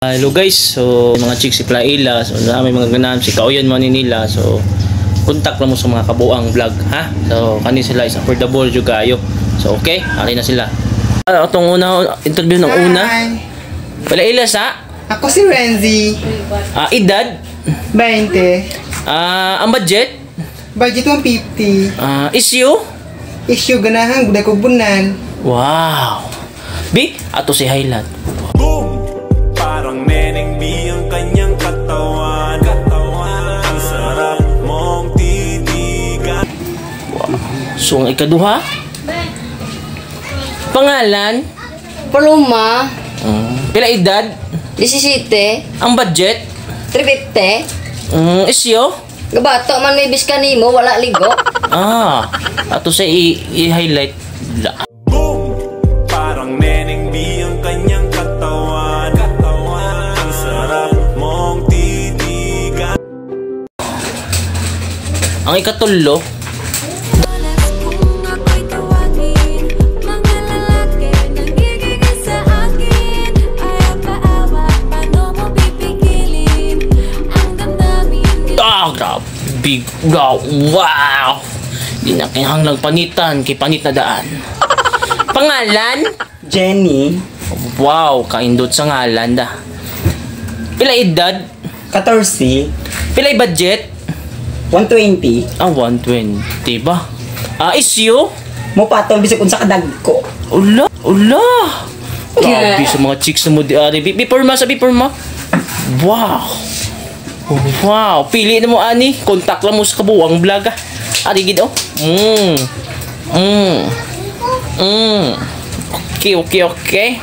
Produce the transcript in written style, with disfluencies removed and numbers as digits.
Hello guys, so mga chicks si Plaila, so na may mga ganahan si Kauyan man ni nila, so contact lang mo sa mga kabuang vlog, ha? So kani sila is affordable jud kayo. So okay, ari na sila. Ah, atong una interview ng una. Hi. Plaila sa Ako si Renzi. Ah, edad, 20. Ah, ang budget, Budget 150. Ah, issue. Issue ganahan, guday ko bunan. Wow. B, ato si highlight. Boom! Parang Neneng B ang kanyang katawan. Katawan. Ang sarap mong titigan. So ang ikaduha, pangalan, Paloma, pila edad, 17, ang budget, 350. Issue. Gabato man may biskan nimo, wala ligo. Ah, ato sa i-highlight. La. Boom! Parang Neneng B ang kanyang katawan. Katawan. Ang sarap mong titigan. Ang ikatulo, Kung ako'y tawagin, mga lalaki nangigigil sa akin. Ayaw paawa, paano mo pipigilin ang damdamin? Ah, grabe. Big, wow, wow. Di na kinahanglang panitan, kay panit na daan. Pangalan? Jenny. Wow, kaindot sa ngalan da. Pila edad? 14. Pila budget? 120. Ah, 120 ba? Ah, issue? Mo patol bisag unsa ka dagko. Ula, ula. Grabe sa mga chicks na mo di ari. Before ma, sa before ma. Wow. Wow, pili na mo ani. Contact lang mo sa kabuang vlog ah. Ari gid oh. Okay.